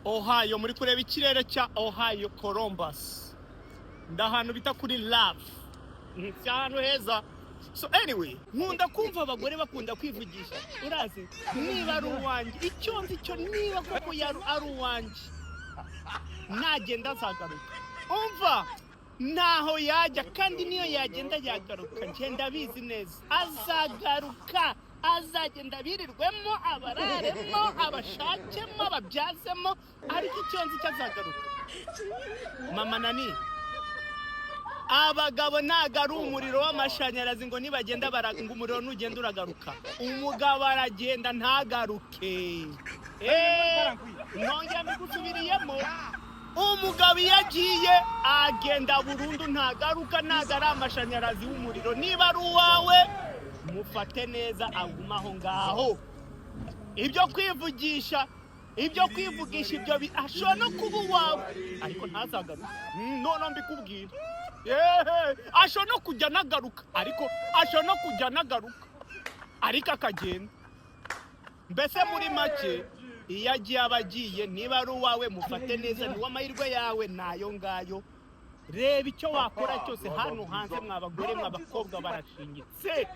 Ohio. Muri kureba ikirere cya Ohio, Columbus. Ndahantu bita kuri Love. Si ahantu heza. So anyway, nkunda kumva abagore bakunda kwivugisha. Urazi, niba ari uwanjye, icyo nzi cyo, niba koko yari ari uwanjye, nagenda azagaruka. Umva, ntaho yajya, kandi niyo yagenda yagaruka. Ngenda abizi neza, azagaruka. Azagenda abirirwemo, abararemo, abashakemo, ababyazemo, ariko icyo nzi cyo, azagaruka. Mama nani, abagabo ntago ari umuriro w'amashanyarazi ngo nibagenda ngo umuriro nugenda uragaruka. Umugabo aragenda ntagaruke. Nongera mbigusubiriyemo: umugabo iyo agiye, agenda burundu, ntagaruka. Ntago ari amashanyarazi w'umuriro. Niba ari uwawe, mufate neza, agume aho ngaho. Ibyo kwivugisha ibyo ashobora no kuba uwawe, ariko ntazagaruke. Noneho mbikubwira, yehe, ashobora no kujya anagaruka, ariko ashobora no kujya anagaruka, ariko akagenda. Mbese muri make, iyo agiye aba agiye. Niba ari uwawe, mufate neza, niwo amahirwe yawe ni ayo ngayo. Reba icyo wakora cyose. Hano hanze, mwa bagore, mwa bakobwa, barashinyitse.